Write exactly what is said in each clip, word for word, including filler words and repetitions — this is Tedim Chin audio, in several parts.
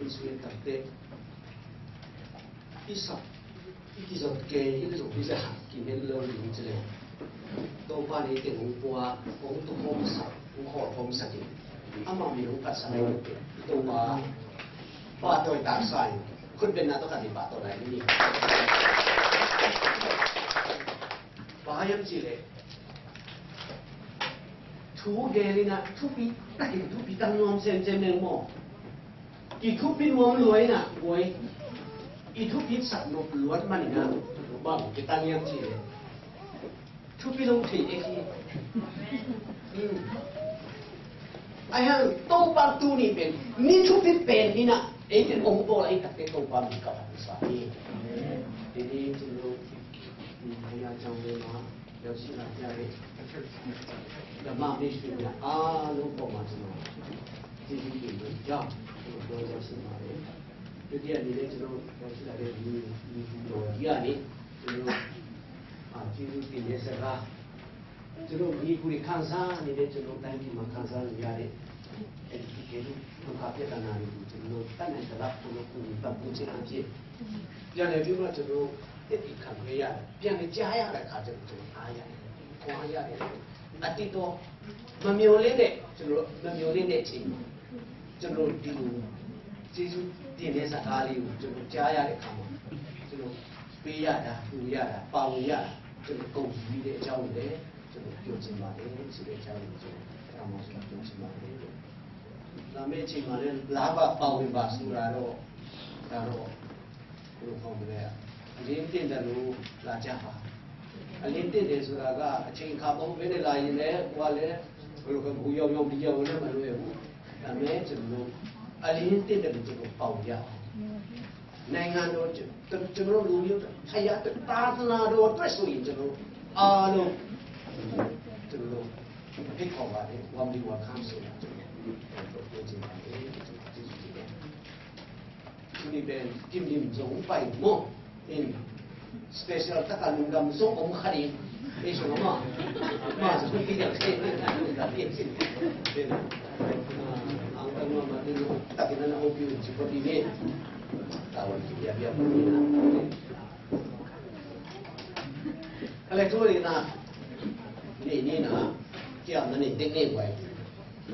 Sui tak teh i sak, i kizop kei, i kizop kei zah kimen lo ding ci leh, Topa ni teng hong pua, hong tu khawm sak, hong khawl khawm sak in, amah min hong phat sak lo ding. Topa pahtawi tak sa in, khut bengna tawh khat in pahtawi lai ni. Bang hang hiam cih leh, thu gen in ah, thupi takin, thupi tang nuam semsem leng maw, i thupi nuam lua in ah, guai, i thupi sak nop luat man in ah, bang kitang hiam cih leh, thupi lo thei ek hi. Hmm. Ahi hang Topa tuni pen, ni thupi pen hi in ah, ei pen hong bawl ahi tak teh Topa min ka phat sa hi. Tuni tun lo, hmm, ahi hang cang ve ma, Yau si la ya re. Ya ma mi sui ya a lo ko ma si ma. Ti ti ti ya. Lo ya si ma re. Ti ti ya ni le ti lo ya si la re ni ni lo ya ni. Ti lo a ti lo ti ne sa ga. Ti lo ni ku ni kan sa ni le ti lo tai ki ma kan sa ni ya re. E ti ke lo ka pe ka na ni ti lo ta na sa la ko lo ku ni ta ku ti na ti. Ya le ti ma ti lo e ti kan ya. Pian ni ja ya la ka ti lo a ya. ความอยากเนี่ย အတိတ်တော့ မမျှော်လင့်တဲ့ ကျွန်တော်တို့ မမျှော်လင့်တဲ့အချိန်မှာ ကျွန်တော်တို့ ဒီလို ကျေးဇူးတင်တဲ့စကားလေးကို ကျွန်တော် ကြားရတဲ့အခါမှာ ကျွန်တော် ပေးရတာ လှူရတာ ပါဝင်ရတာ ကျွန်တော် ဂုဏ်ယူမိတဲ့အကြောင်းကိုလည်း ကျွန်တော် ပြောချင်ပါတယ်ဆိုတဲ့အကြောင်းကို ကျွန်တော် ပထမဆုံး ပြောချင်ပါတယ်။ လာမယ့်အချိန်မှာလည်း လာပါ ပါဝင်ပါဆိုတာတော့ ဒါတော့ ဘယ်လိုခေါ်မလဲ အလင်းတင့်တယ်လို့ လာကြပါ။ အလင်းတင့်တယ်ဆိုတာက အချိန်အခါမဟုတ်ဘဲနဲ့ လာရင်လည်း ဟိုကလည်း ဘယ်လိုခေါ် ဟိုရောက်ရောက် ဒီရောက်ရောက်လည်း မလွယ်ဘူး။ ဒါပေမဲ့ ကျွန်တော်တို့ အလင်းတင့်တယ်လို့ ကျွန်တော် ပါဝင်ရအောင်။ နိုင်ငံတော် ကျွန်တော်တို့ လူမျိုး ဘုရား သာသနာတော်အတွက်ဆိုရင် ကျွန်တော်တို့ အားလုံး ကျွန်တော်တို့ ဖိတ်ခေါ်ပါတယ်။ Warmly welcome ဆိုတာ ကျွန်တော်တို့ ပြောချင်ပါတယ်။ ကျေးဇူးတင်ပါတယ်။ Tuni pen kim lim zong pai maw. In special taka lungdam zong om kha ding. Ei sung ama. Ma zong ki dang se. Lungdam ki sin. Ang kan ma ma din takin na opi un ci ko di ni. Tawan ki bia bia ko ni na. Ka le tu ni na. Ni ni na. Ki am na ni tek ni wai.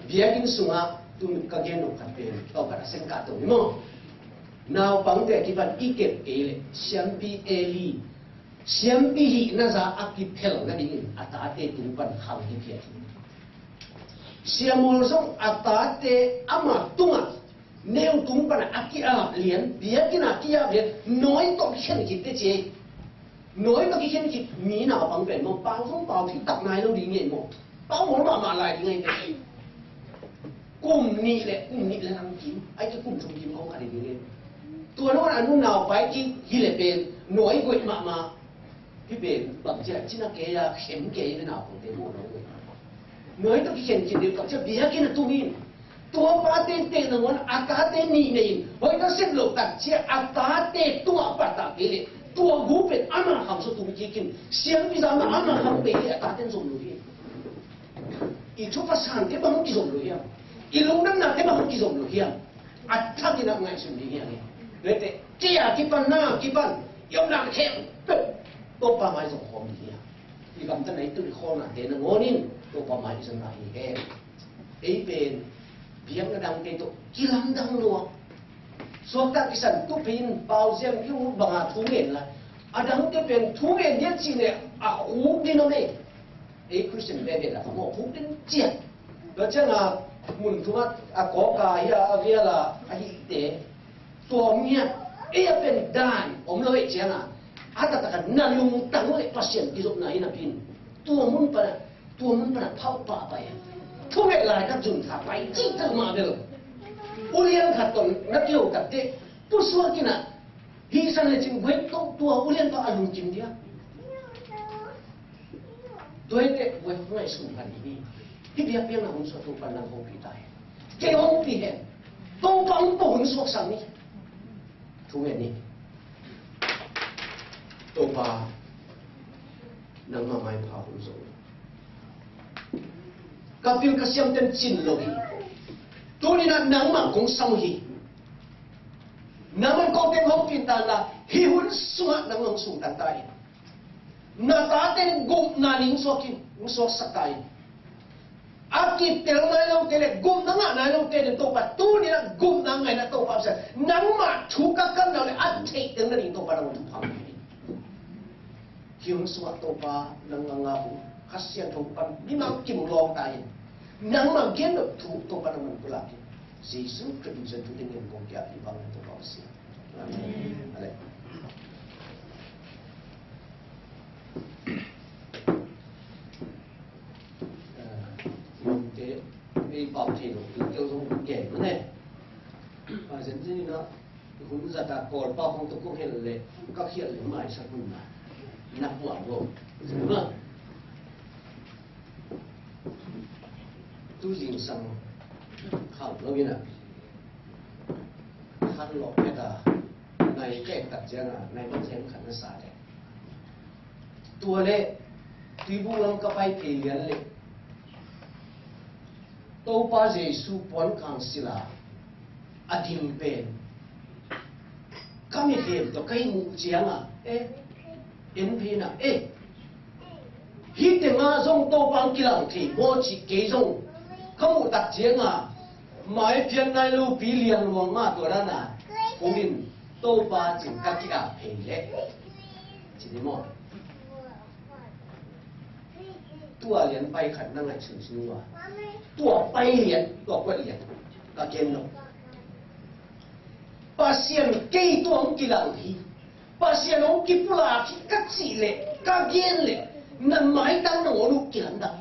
Biakinn sungah tun ka gen nop khat pen tawmkhat a sem kah to ni maw. Naupangte a kipan i kep kei leh siampi Eli, siampi hihna za a kiphel nadingin a tate tung pan khang hi phiat hi. Sia Mawl zong a tate ama tungah neu tung pan a ki-ap lian, biakinn a ki-ap lian, nawi tawh kikhen khit teh ci. Nawi tawh kikhen khit mi naupang pen maw, pau zong pau thei tak nai lo ding hi maw. Pau mawl mahmah lai ding hi teh. Kum nih le, kum nih le lam kim, ai teh kum thum kim khawng kha ding hi. Tua lo a nu naupai ki hi le pen, nawi guai mahmah. Hi pen, bang cia, cina kei a, khem kei hi naupang te maw nawi guai mahmah. Nawi tawh kikhen khit ding, bang cia biakinn a tung hi. Tua pa tengteng nangawn a tate nih nei in, hoih nasep lo tak cia a tate tungah a pattah kei leh, tua gu pen ama khang sung tung kik in, siampi za mah ama khang bei leh a tate zom lo hi. I thupha sante bang kizom lo hiam? I lungdamnate bang kizom lo hiam? A thakin a ngaihsun ding hiam? Lete, kei a kipan na kipan, i omdan khempeuh Topa mai zong khawm ding hiam? I gamtatna i tun i khawlnate nangawn in Topa mai i zon lai hi hen. Ei pen biakna dangte tawh kilamdang lo a, suakta kisan tup in pau ziang i ut banga thu ngen lai. A dangte pen thu ngen dia cih leh a khuk din om ei. Ei Khristian veve la khuk din ciat. Tua cianga mun thuma a kawka hi a, a viala a hihte tua om hian, ei a pen dan om lo ei cianga, a taktak a na lungtang le Pasian kizopna hi napi in, tua mun pana, tua mun pana phauh pahpah e. Thunget lai ka zun kha pai cih tak mah bel. Ulian khat ton na kilo tak teh, pusuak ina, hi san le cin guet tok tua ulian pa a lungkim dia. Tua hi teh guet ngaihsun kha ni hi. Hi biakpiakna hun suak Topa nang hong pi ta hen. Kei hong pi hen. Topa hong pua hun suak sang ni. Thu ngen ni. Topa nangmah maipha hun zo. Ka pil ka siam ten cin lo hi. Tuni na nangmah kong sam hi. Nangman kote hong pinta la, hih hun sungah nang hong sungtan ta in. Na tate gupna ning suak in, ning suaksak ta in. A kitel nai lote le gupna ngah nai lote ning Topa, tuni na gupna ngaina Topa sa. Nangmah thu ka kan nau le a theih tel na ning Topa nang thu khang. Hih hun sungah Topa nang nga nga hun Kha Siangtho pan mimang kim lawng ta in. Nangmah gen lo thu Topa nangmah pulak in. Jesu Khrih min suang thu ding in kong kia i bang Topa Pasian. Amen. Amen. Ei pau thei lo, i keu zong gen ma ne. Pai sen zin na, hun zata kol pau kong to kong hel le, ka khial le mai sa hun na. Na puang lo. Ma. Tu zing sang khau lo ina. Khan lo peta. Nai kek tak ciang a, nai ma ciang khan na sa le. Tua le, tuibung lam ka pai thei lian le. Topa Jesu puan kang sila a ding pen. Ka mi hlem tawh ka i muh ciang a, eh, en phei na, eh. Hih teng ah zong Topa ang kilang thei maw cih kei zong ka muh tak ciang a, mai pian nai lo pi lian luang mah tua dan a, kong in Topa cin ka kiak thei le. Cin i maw? Tua lian pai khat na ngaihsun sun uh a. Tua pai lian, tua kuat lian. Ka gen lo. Pasian kei tua hong kilang hi. Pasian hong kipulak hi ka cih leh, ka gen leh, na maitang na ngawn uh kilamdang.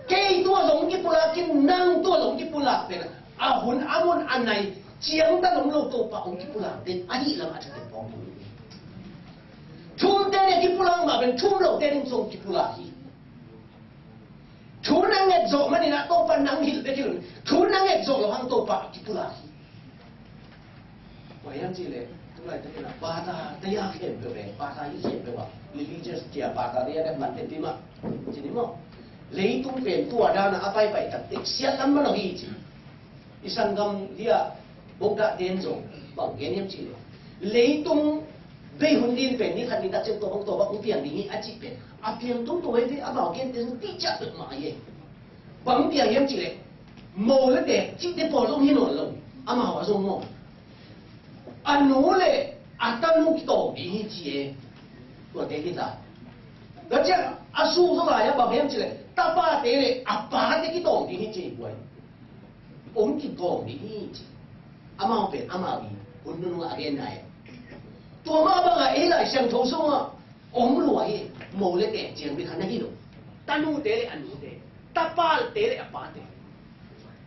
Kei tua zong kipulak in, nang tua zong kipulak pen a hun a mun a nai ciangtan om lo Topa hong kipulak pen ahi lam a thate pawng. Thumte le kipulak mah pen thum lote ding zong kipulak hi. Thu na nget zawh manin a Topa nang hilh bek hi lo. Thu na nget zawh lo hang Topa kipulak hi. Tua hiam cih leh, tulai takin a bata, taya khempeuh pen, bata hi khempeuh a, religious tia bata taya dek man teti mah. Cini maw? Leitung pen tua dana a paipai tak tek siat lam man ahi ci. I sanggam dia bokdah ten zong, bang gen hiam cih leh. Leitung bei hun din pen, ni khat ni tak ciang tua bang tua bang hong piang ding hi a cih pen. A piang tung tua hi ve, amau gen ten zong ti ciah peuh mah hi. Bang piang hiam cih leh. Mo le tek cih te pawl zong hi nawn lo. Amau a zong maw. A nu le a tanu kitawng ding hi ci e. Tuate hi ta. Tua ciang a sung zaw lai a bang hiam cih leh tapate le a pate kitawng ding hi ci e buai. Om kitawng ding hi ci. Amau pen amau hi. Hun nunung a gen nai. Tua mah bangah ei Lai Siangtho sungah om lua hi. Mo le tek ciang bek kha na hi lo. Tanute le a nute. Tapalte le a pate.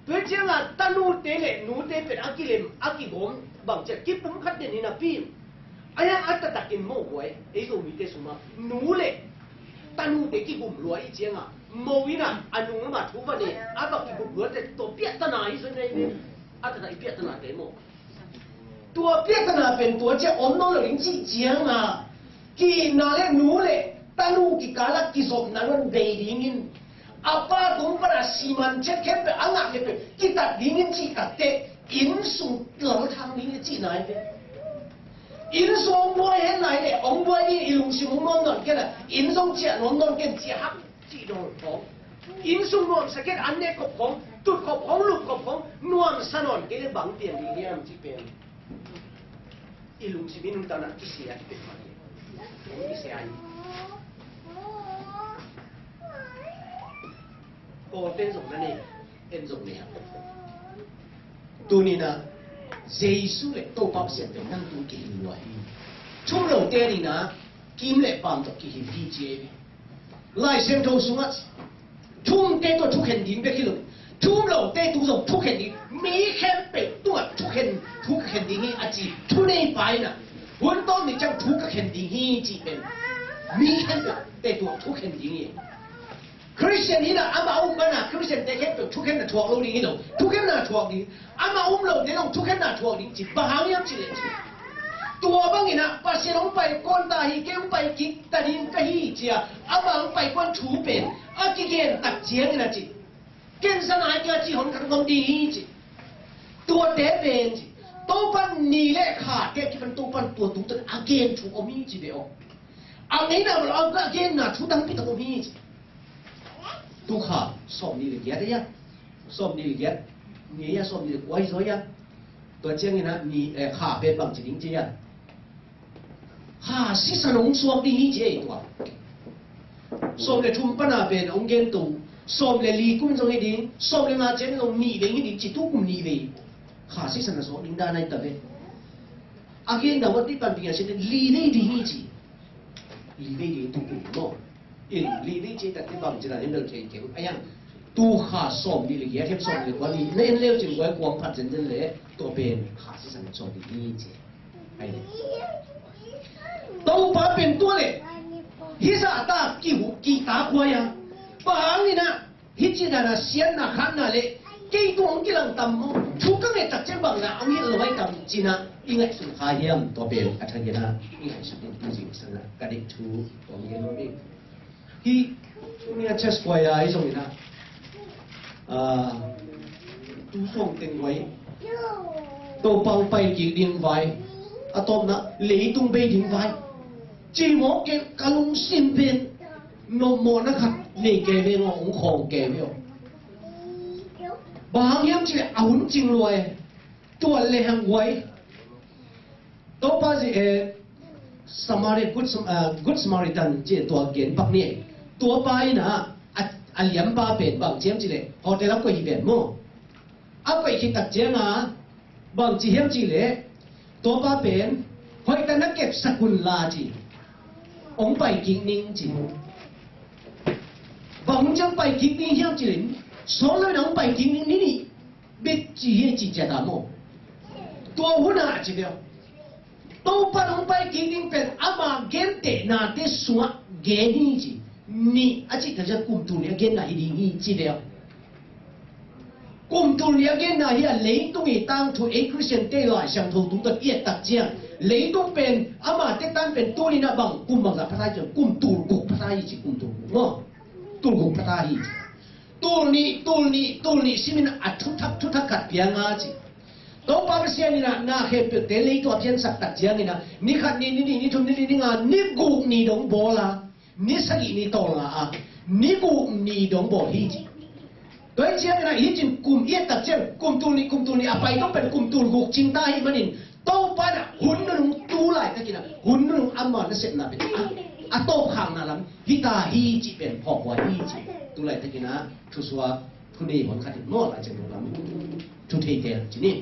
Tua ciangah tanute le nute pen a kilem, a kigawm bang ciah kipumkhat den hi napi. A hiang a taktakin mo buai, ei Zomite sungah nu le tanute kigum lua i ciangah mo inah a nung lamah thu va ne, a bang kigum lua te tua piahtana hi zon nei ve. A taktak i piahtanate maw. Tua piahtana pen tua ciah om nawn lo ding cih ciangah ki-itna le nu le tanu kikala kizopna luan bei dingin a pa tung pana siman ciat khempeuh a ngah khempeuh kitat dingin cih takteh inn sung lalthang ding le cihna hi ve. Inn sung hong buai hen lai le hong buai dingin i lungsim hong nuam nawn ken a inn zong ciah nuam nawn ken ciah hak cih dawn khawng. Inn sung nuamsa ken an ne khop khawng, tut khop khawng, lup khop khawng, nuamsa nawn kei le bang pian ding hiam cih pen. I lungsim i nuntakna kisia i pek mah hi. Kisia hi. Kawlten zong na nei, en zong nei a. Tuninah Jesu le Topa Pasian pen nang tung kihil lua hi. Thum lote ninah kim le paam tawh kihil hi ci ei. Lai Siangtho sungah thumte tawh thukhen ding bek hi lo. Thum lote tung zong thukhen ding. Mi khempeuh tungah thukhen, thu ka khen ding hi a ci. Thuneipa inah hun tawm ni ciang thu ka khen ding hi cih pen mi khempeuhte tungah thukhen ding hi. Khristian hinah amah um banah Khristiante khempeuh thukhenna thuak lo ding hi lo. Thukhenna thuak ding. Amah um lote zong thukhenna thuak ding ci. Bang hang hiam cih leh ci. Tua banginah Pasian hong pai kuan ta hi, kei hong pai kik ta ding ka hi cia. Amah hong pai kuan thu pen a kigen tak ciangin a ci. Ken sana ai kia ci hon khat hong om ding hi ci. Tua Te pen ci. Topa ni le khate kipan Topa tua tungtawn a gen thu om hi ci ve aw. A ngeina bel a genna thu tampi tak om hi ci. Tu kha sawm ni le giat a ia, sawm ni le giat, ni a ia sawm ni le kua hi zaw ia. Tua ciangin a ni, eh, kha pen bang ci ding ci ia. Kha sisan hong suak ding hi ci ei tua. Sawm le thum pana pen hong gen tung. Sawm le li kum zong hi ding, sawm le nga ciang zong nih vei hi ding ci, tu kum nih vei. Kha sisan a suak ding dan ai ta ve. A gen na wat ni pan bia sin li vei ding hi ci. Li vei ding tu kum maw. In li vei ci tak ni bang ci na ni bel kei kei. A iang tu kha sawm ni le giat hiam sawm ni le kua ni. Na en leu cin guai kuang phat zen zen le tua pen kha sisan sawm ni hi ci. Ai le. Topa pen tua le. Hi sa ta ki hu ki ta kua ia. Bang ina hi ci na na sian na khan na le. Kei tu hong kilang tam maw. Thu ka ngai tak ciang bang na hong hi lo ai tam ci na. I ngai sun kha hiam tua pen a thang ina. I ngai sun tu zing san na. Ka dik thu hong gen lo mi. Hi, tuni a church choir a i zong ina. Ah, tu sawng teng vai. Topa hong pai kik ding vai. A tawpna, leitung bei ding vai. Ci mawk kei ka lungsim pen. Nopmawhna khat nei kei ve ngaw, hong khawng kei ve aw. Bang hang hiam ci le a hun cing luai. Tuat le hang guai. Topa zi, eh, Samari-, Good Sam-, ah, Good Samaritan ci tua gen pak ni. Tua pa ina a, a liam pa pen bang ciam ci le hotel a koih hi pen maw. A koih khit tak cianga bang ci hiam ci le tua pa pen hoih ta na kep sakun la ci. Hong pai kik ning ci. Bang hong ciang pai kik ning hiam ci le solo na hong pai kik ning ni ni. Bit ci hi ci cia ta maw. Tua hun a ci bia. Topa hong pai kik ding pen ama gentehna te sungah gen hi ci. Ni a ci ta cia kum tul ni a genna hi ding hi ci bia. Kum tul ni a genna hi a leitung i tangthu ei Christian te Lai Siangtho tungtawn i et tak ciang. Leitung pen ama te tan pen tul ni na bang kum bang za pha ta hi ci kum tul guk pha ta hi ci kum tul guk maw. Tul guk pha ta hi ci. Tul nih, tul nih, tul nih simin a thuthak, thuthak khat piang a ci. Topa Pasian in a na khempeuhte lei tua piansak tak ciangin a ni khat ni, ni nih, ni thum ni, ni nga, ni guk ni dong bawl a, ni sagih ni tawlnga a, ni guk ni dong bawl hi ci. Tua hi ciangin a hi cin kum i et tak ciang kum tul nih, kum tul nih a pai tawh pen kum tul guk cing ta hi manin Topa in a hun nunung tu laitakin a hun nunung ama nasepna pen a, a tawpkhakna lam hita hi cih pen phawk hua hi cih tu laitakin a thusuak thu nei hon khat in maw lai ciang lam thu thei tel ci ni.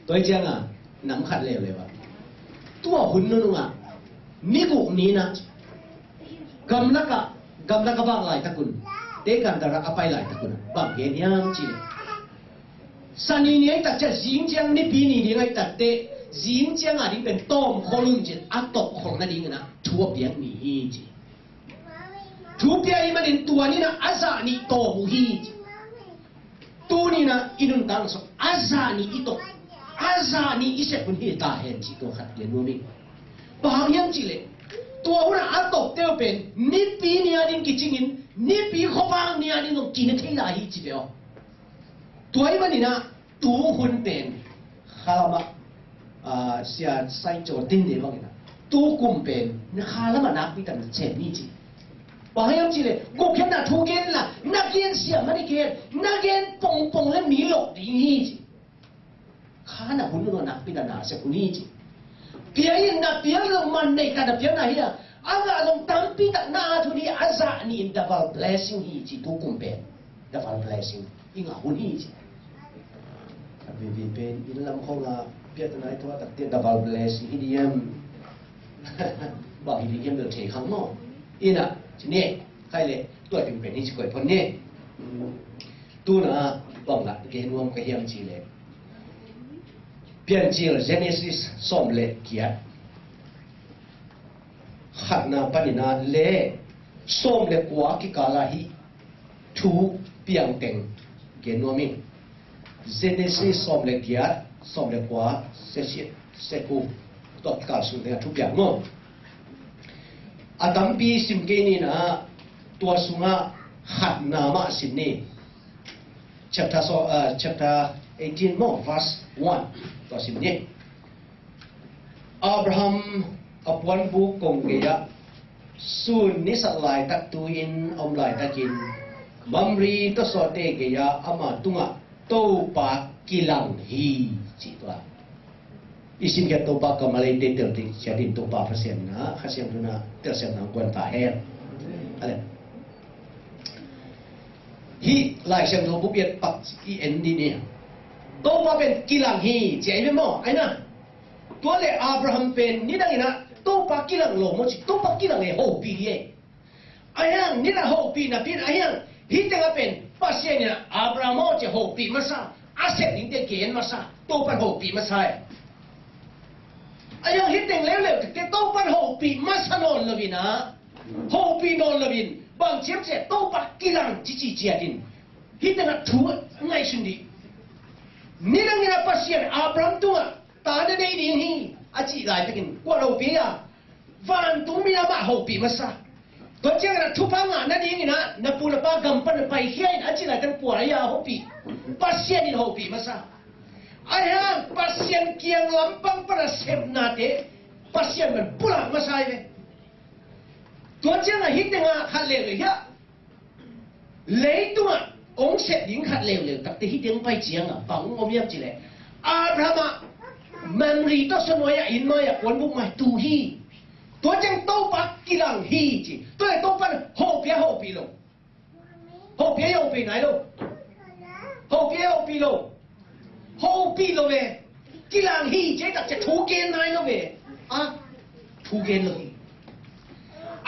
Tua hi ciang a nam khat leuleu a tua hun nunung a ni guk ni na gamlak a gamlak a vak laitakun te kan darak a pai laitakun a bang gen hiam ci le Sani ni ai tak ciah zing ciang nipi ni ding ai tak teh zing ciang a ding pen tawm khol un cin a tawp khol na ding na thu a piak ni hi ci. Thu piak i manin tua ni na a zah nih tawm uh hi ci. Tu ni na i nuntak sawk a zah nih i tawp a zah nih i sep un hi ta hen ci tua khat gen nuam hi. Bang hang hiam ci leh tua hun a a tawp teu pen nipi ni a ding kicingin nipi khuavak ni a ding zong kine thei lai hi ci ve aw. Tua i manin a tu hun pen khalam a sia sai caw tin ne bangin a tu kum pen khalam a nakpi tak na cem ni ci. Bang hang hiam ci le guk hiam na thu gen la na gen sia mani gen na gen pongpong le mi lok ding hi ci. Kha na hun lo nakpi tak na sep hun hi ci. Pia in na pia lo man nei ka na pia na hi a a ngah zong tampi tak na a thu ni a zah ni in double blessing hi ci tu kum pen. Double blessing i ngah hun hi ci. A vivi pen in lam khong a piat na i thua tak te double blessing hi diam. Bang hi diam lo thei khang maw. Ina ci ne khai le tua ting pen hi ci koi phon ne. Tu na bang la gen nuam ka hiam ci le. Piancil Genesis sawm le giat khatna panin a le sawm le kua kikal a hi thu piang teng gen nuam ing. Genesis sawm le giat sawm le kua sesiat seku tua kikal sung teng a thu piang maw. A tampi sim kei ni na tua sungah khatna mah sim ni. Chapter so, uh, chapter eighteen maw, verse one. Tua sim ni. Abraham a puanbuk kong gei-ah sun nisak laitak tu-in a om laitakin Mamre tawsawte gei-ah ama tungah Topa kilang hi, ci tua. I simkhiat Topa kammal eite telsiam ding Topa Pasian in a, Kha Siangtho in a telsiamna hong guan ta hen. Ale. Hih Lai Siangtho bup i et pak i en dih ni. Topa pen kilang hi, ci ahi ve maw? Ahi na. Tua le Abraham pen nidang in a Topa kilang lo maw ci, Topa kilang e, hopih hi e. Ahi hang nidang hopih napi in, ahi hang hih tengah pen Pasian in a Abraham aw ci hopih masa, a sep dingte gen masa, Topa hopih masa e. Ahi hang hih teng leuleu te Topa hopih masa nawn lo in a, hopih nawn lo in, bang ciam ci a Topa kilang cici ciat in. Hih tengah thu ngaihsun dih. Nidang in a Pasian Abraham tungah ta na nei ding hi, a cih laitakin kua hopih a, vantung mi amah hopih masa. Tua ciangin a thupha ngah nadingin a na pu na pa gam pan na paikhia in, a cih laitakin kua a hopih? Pasian in hopih masa. Ahi hang Pasian kiang lampang pan a sepnate Pasian man pulak masa hi ve. Tua ciangin a hih tengah khat leuleu hiah leitungah hong sep ding khat leuleu takte hih teng pai ciangin a bang hong om hiam cih leh, Abraham ah Mamre tawsaw nuai-ah inn mai-ah puanbuk mai tu hi. Tua ciang Topa kilang hi ci. Tua le Topa in hopih a hopih lo? Hopih a hopih nai lo? Hopih a hopih lo? Hopih lo ve. Kilang hi ci tak ciang thu gen nai lo ve. A, thu gen lo hi.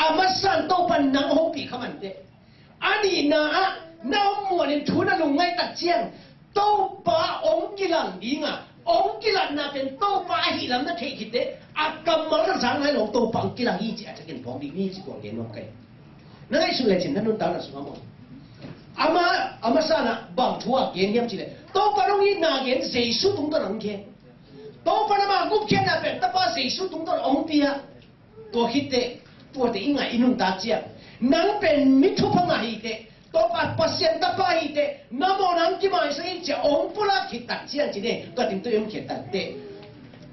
A masa in Topa in nang hopih kha man teh. A nihna ah na om muanin thu na lungngaih tak ciang Topa hong kilang ding a, hong kilatna pen Topa ahih lam na theih khit teh, a kammal na zang nai lo, Topa hong kilang hi ci a thakin phawk ding hi ci kuang gen nuam kei. Na ngaihsun lecin na nuntakna sungah maw? Ama, a masa in a bang thu a gen hiam cih leh, Topa hong itna gen Jesu tungtawn hong gen. Topa in ama gupkhiatna pen Tapa Jesu tungtawn hong pia. Tua khit teh, tuate i ngaih i nuntak ciang, nang pen mi thupha ngah hi teh, Topa Pasian Tapa hi teh, na mawhna hong kimaisak hi ci a hong pulak khit tak ciang ci ne, tua teng tua i om khit tak teh,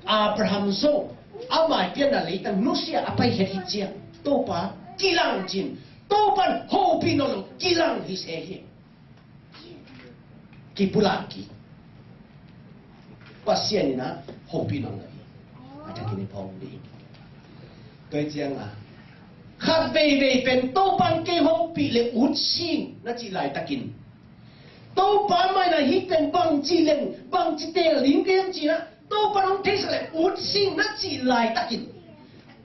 Abraham zong ama i pianna leitang nusia a paikhiat hi ciang, Topa kilang cin, Topa in hopih nawn lo, kilang hi se hi. Kipulak kik. Pasian in a hopih nawn lo hi. A thakin i phawk ding. Tua hi ciang a, khat veivei pen Topa in kei hopih le ut sing na cih laitakin, Topa mai na hih pen bang ci leng, bang ci teel ding kei hiam ci a, Topa in hong theisak le ut sing na cih laitakin,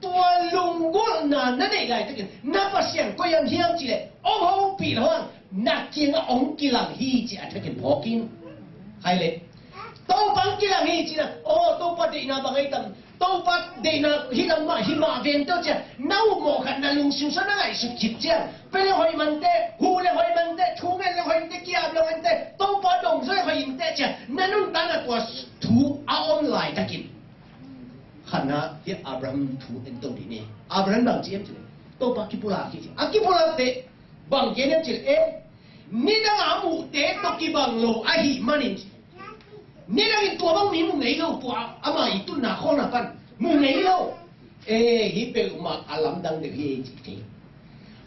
tua lunggulhna na neih laitakin, na Pasian koi hiam hiam cih leh, hong hopih lo hang, na kiangah hong kilang hi ci a thakin phawk in. Hai le. Topa hong kilang hi ci na, aw, Topa deihna bang ahi tam, Topa deihna hi lam mah, hi mah ven teuh ci a, na upmawh khat na lungsim sung na ngaihsut khit ciang, pe le hoih man teh, huh le hoih man teh, thu ngen le hoih in teh, ki-ap le hoih in teh, Topa dong zaw le hoih in teh ci a, na nuntakna tua thu a om laitakin, khatna hi Abraham thu en to dih ni. Abraham bang ci hiam cih leh, Topa kipulak hi ci. A kipulak teh bang gen hiam cih leh, eh, nidang a muhte tawh kibang lo ahih manin, nidang in tua bang mi mu ngei lo, tua ama i tutna khawlna pan mu ngei lo. Eh, hih peuhmah a lamdang deuh hi ei ci thei.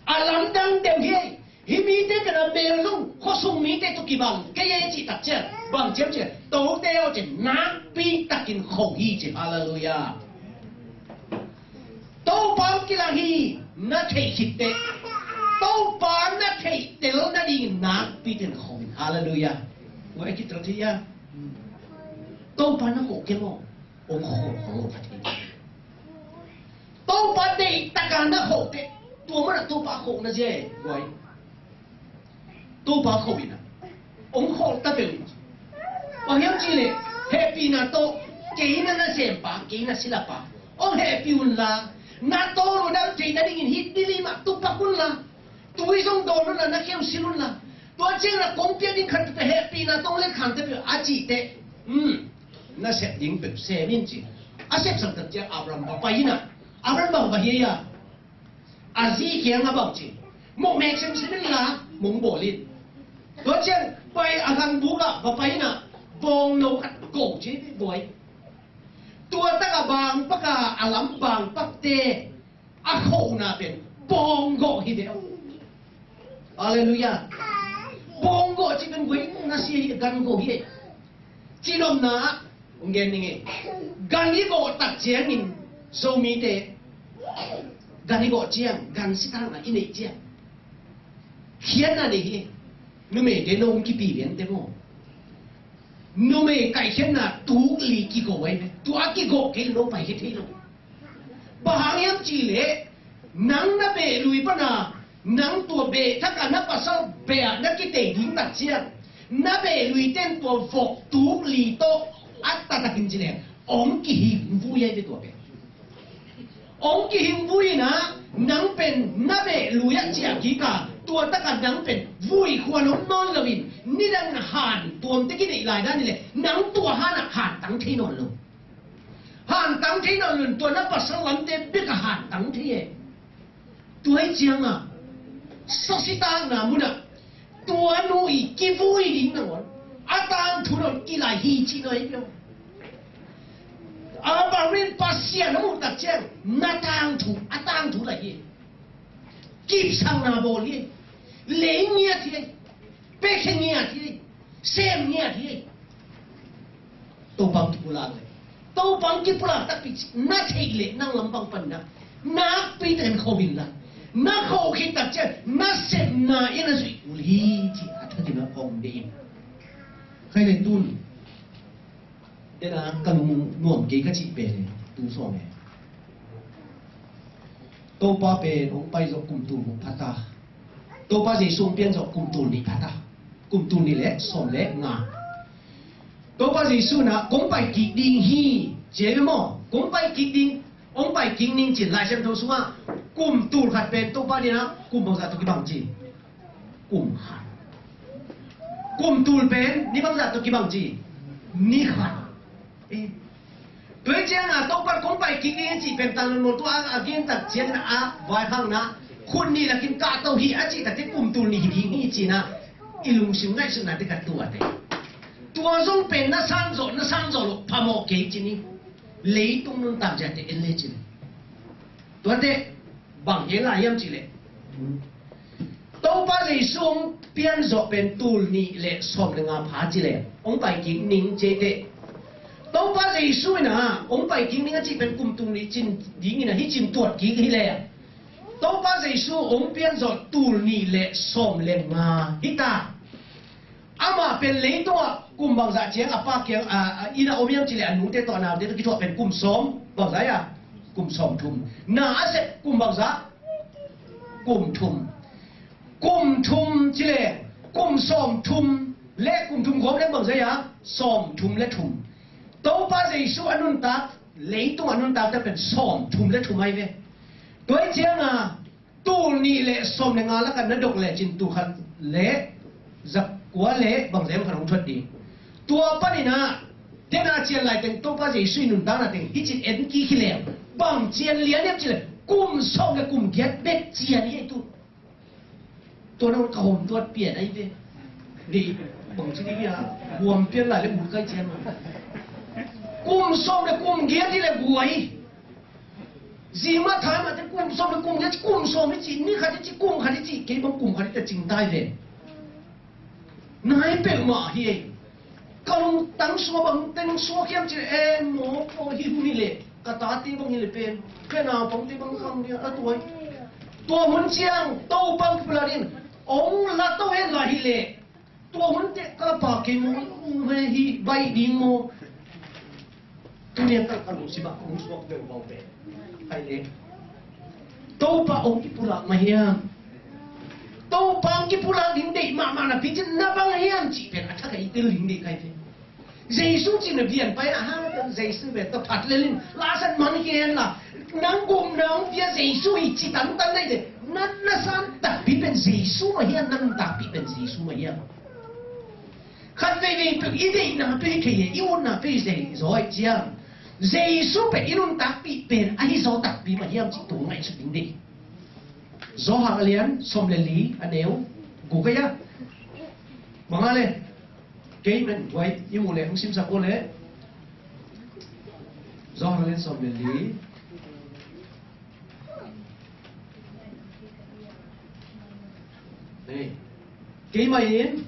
A lamdang deuh hi ei. Hih mite pen a mel zong khuasung mite tawh kibang kei e cih tak ciang, bang ciam ciang, tote aw ci nakpi takin kho hi ci. Halleluiah. Topa hong kilang hi na theih khit teh, Topa na theih tel nadingin nakpi takin kho hi. Halleluiah. Ua e kitel thei a. Topa na kho kei maw? Hong kho kho lo kha thei. Topa deih taka na kho teh, tua mana Topa kho na zia e. Ua e. Topa kho in a, hong kho ta peuh in. Bang hiam cih leh, hehpihna tawh, kei na nasem pa, kei na sila pa, hong hehpih un la, na tawlnga dam thei nadingin hih Delhi mah tu pak un la, tui zong dawn un la, na kheu sil un la, tua ciang na kong piak ding khat peuh hehpihna tawh hong let khang ta peuh a cih teh, um, na sep ding peuh sem in ci. A sepsak tak ciang Abraham va pai in a, Abraham bang va hiai a, a zi kiangah bang ci, mawh mek semsem in la, mong bawl in. Tua ciang pai a gangbuk ah va pai in a, Bawngno khat go ci hi buai. Tua taka bangpaka a lam bangpakte a khona pen bawng gawh hi ve. Halleluiah. Bawng gawh ci pen buai na sia hi, gan gawh hi. Cinopna hong gen ning e. Gan i gawh tak ciangin Zomite gan i gawh ciang, gan sitakna i neih ciang khiatna nei hi. Numeite no hong kipi liante maw? Numei kaihkhiatna tuk li kigawh ahi ve. Tua a kigawh kei lo pai hi thei lo. Bang hang hiam cihleh nang na behlui pana nang tua beh thaka na pasal beh ah na kitei ding tak ciang na behlui ten tua vok tuk li tawh a taktakin cileh hong kihing vui ahi ve tua pen. Hong kihing vui inah nang pen na behlui ah ciah kik a tua taka nang pen vui khuan hong nawn loin nidangin han tuamte kineih lai dan hileh nang tua hanah hantang thei nawn lo. Hantang thei nawn lo in tua na pasal lamte bek a hantang thei e. Tua hi cianga sasitakna munah tua nu i kivui ding nangawn a tangthu nawn kilai hi cih no hi pia. Abraham in Pasian a muh tak ciang na tangthu a tangthu lai hi. Kipsakna bawl hi. Lei ngiat hi. Pekhe ngiat hi. Sem ngiat hi. Topa hong kipulak le Topa hong kipulak takpi na theih leh nang lampang pan na nakpi takin kho in la na kho khit tak ciang na sepna in a zuih kul hi ci a thakin a kong de in. Khai le tun dena ka lung nuam kei ka cih pen tu sawng e. Topa pen hong pai zawh kum tul hong phata. Topa Jesu hong pian zawh kum tul nih phata. Kum tul nih le sawm le nga. Topa Jesu na kong pai kik ding hi. Cia hi maw? Kong pai kik ding. Hong pai kik ning cin Lai Siangtho sungah kum tul khat pen Topa dina kum bangzah tawh kibang ci. Kum khat. Kum tul pen ni bangzah tawh kibang ci. Ni khat. Eh. Tua hi cianga Topa kong pai kik ding a cih pen tang lon maw tua a gen tak ciangin a vaikhakna khut nih lakin kahto hi a cih takte kum tul nih hi ding hi cina i lungsim ngaihsutna te ka tuate. Tua zong pen na sang zawh na sang zawh loh phamawh kei cini. Leitung nuntak ziate en le cini. Tuate bang gen lai hiam cihleh Topa Jesu hong pian zawh pen tul nih le sawm le nga pha cileh hong pai kik ning cete. Topa Jesu ina hong pai kik ning a cih pen kum tul nih cin dingin a hi cin tuat kik hileh Topa Jesu hong pian zawh tul nih le sawm le nga hita. Amah pen leitungah kum bangzah ciang a pa kiang a ina om hiam cileh a nute tawh a naute tawh kithuah pen kum sawm bangzah ia kum sawm thum na a sep kum bangzah kum thum. Kum thum cileh kum sawm thum le kum thum gawm le bangzah ia sawm thum le thum. Topa Jesu a nuntak leitung a nuntak te pen sawm thum le thum ai ve. Tua hi cianga tul nih le sawm le nga lakah na dok lecin tul khat le zakua le bangzem khat hong thuat ding. Tua paninah dena cian laiteng Topa Jesu i nuntakna teng hi cin en kik hi leng bang cian lian hiam cileh kum sawm le kum giat bek cian hi ei tu. Tua nang ka hom tuat pian ai ve. Ni bang ci ding ia huam pian lai le mut kai cian ma kum sawm le kum giat hi le guai. Zima thai mah te kum sawm le kum giat ci kum sawm hi ci ni khat hi ci kum khat hi ci kei bang kum khat hi ta cing tai ve. Nai peuhmah hi ei. Ka lungtang sua bang teng sua khiam ci le en maw paw hi hun hi le ka tate bang hi le pen ka naupangte bang khang dia a tuai. Tua hun ciang Topa hong kipulak in hong la to hen la hi le. Tua hun teh ka pa kei maw, um he hi baih ding maw? Tunian tak ka lungsim ah hong suak peuhpeuh pen kai le. Topa hong kipulak mah hiam? Topa hong kipulak ding deih mahmah napi cin na bang hiam cih pen a thak a i tel ding deih kai pen. Jesu cin na bian pai a hang pen Jesu pen tawh phat lelin la san man hian la nang gum na hong pia Jesu hi ci tangtang nei le na na san takpi pen Jesu mah hiam, na nun takpi pen Jesu mah hiam? Khat veivei peuh i deihna peuh hi thei e, i utna peuh hi thei zaw ahih ciang Jesu pen i nuntakpih pen ahi zaw takpi mah hiam cih tua ngaihsut ding deih. Johan a lian sawm le li a neu guk ahi a. Bang a le Keimah in guai i muh leh hong simsak ko leh Johan lian sawm le li. Nei. Keimah in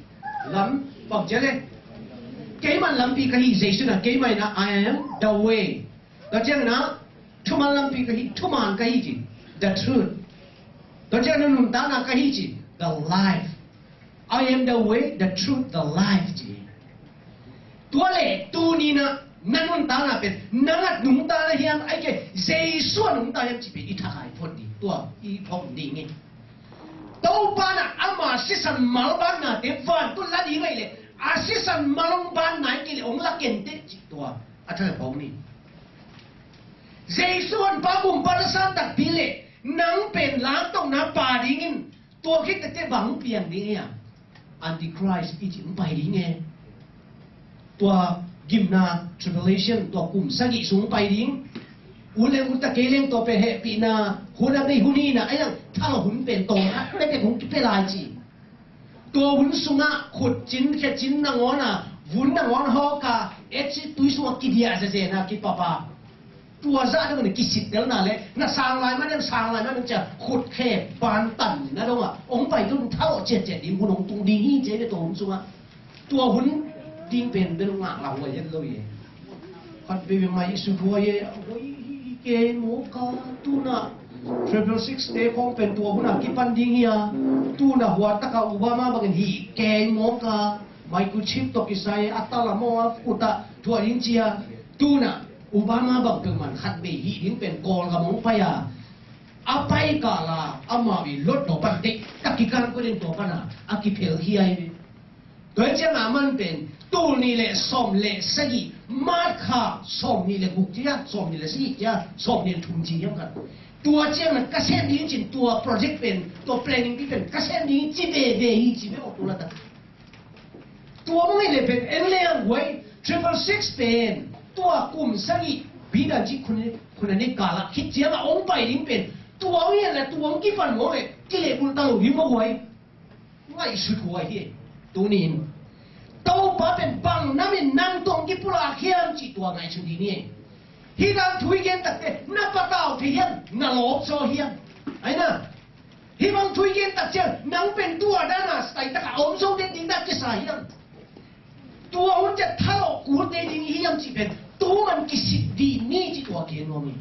lam, bang ci a leh, keimah in lampi ka hi, Jesu in a, keimah in a, "I am the way." Tua ciangin a, thuman lampi ka hi, thuman ka hi ci, the truth. Tua ciangin a, nuntakna ka hi ci, the life. "I am the way, the truth, the life," ci. Tua leh tuni in a, na nuntakna pen nang a nungta na hiam, ahih kei leh Jesu a nungta hiam cih pen i thakai phot ding, tua i phawk ding hi. Topa in a, ama sisan mal banna te vantung la ding ahih leh, a sisan mal hong banna ahih kei leh hong la kei inteh cih tua a thakai phawk ni. Jesu honpa, Gumpa na san takpi leh nang pen langtokna pa dingin, tua khit teh bang piang ding hiam? Antichrist i cih hong pai ding e. Tua gimna, tribulation, tua kum sagih sung pai ding. U leng u ta kei leng tua pen hehpihna hun a bei hun hi in a, a yang thal hun pen tawm khat pekpek hong kipia lai ci. Tua hun sungah khut cin, khe cin nangawn a, vun nangawn hawk a, etsi tui sungah kidiah zezen a, kipapa. Tua zah dong na kisittelna leh, na sang lai mah ding, sang lai mah ding ci a, khut khe bantanna dong a hong pai tun thal ciatciat ding hun hong tung ding hi ci ve tua hun sungah. Tua hun ding pen bel ngak la huai het lo e. Khat veve mai i sut huai e, huai hi kei mawk a, tu in a triple six te khawng pen tua hun a kipan ding hi a, tu in a huat tak a Obama bangin hi kei mawk a, microchip tawh kisai a, a ta lam aw a, khut ah thuah ding ci a, tu in a Obama bang peuhmah in khat vei hih ding pen Kawlgam hong pai a, a pai kal a amau i lot tua pan deih tak kikan kua den tua pan a, a kiphel hi a hi. Tua hi ciang a man pen tul nih le sawm le sagih, March kha sawm nih le guk ci a, sawm nih le sagih ci a, sawm nih le thum ci hiam khat. Tua ciang a ka sem ding cin tua project pen, tua planning pi pen ka sem ding ci veve hi ci ve aw tu la tak. Tua mah hi le pen en le ang guai, triple six pen tua kum sagih, bidan ci khun, khun a nih kal a khit ciang a hong pai ding pen tua hi le tua hong kipan maw le, kileh bulh ta lo hi maw guai. Ngaihsut huai hi. Tunin Topa pen bang namin nang tawh kipulak hiam cih tua ngaihsut ding hi. Hih dan thu i gen takte na patau thei hiam, na lawp zaw hiam? Ai na, hih bang thu i gen tak ciang nang pen tua dan a style tak a om zo den ding na kisa hiam? Tua hun ciang thalawh kul te ding hiam cih pen tu man kisit dih ni cih tua gen nuam hi.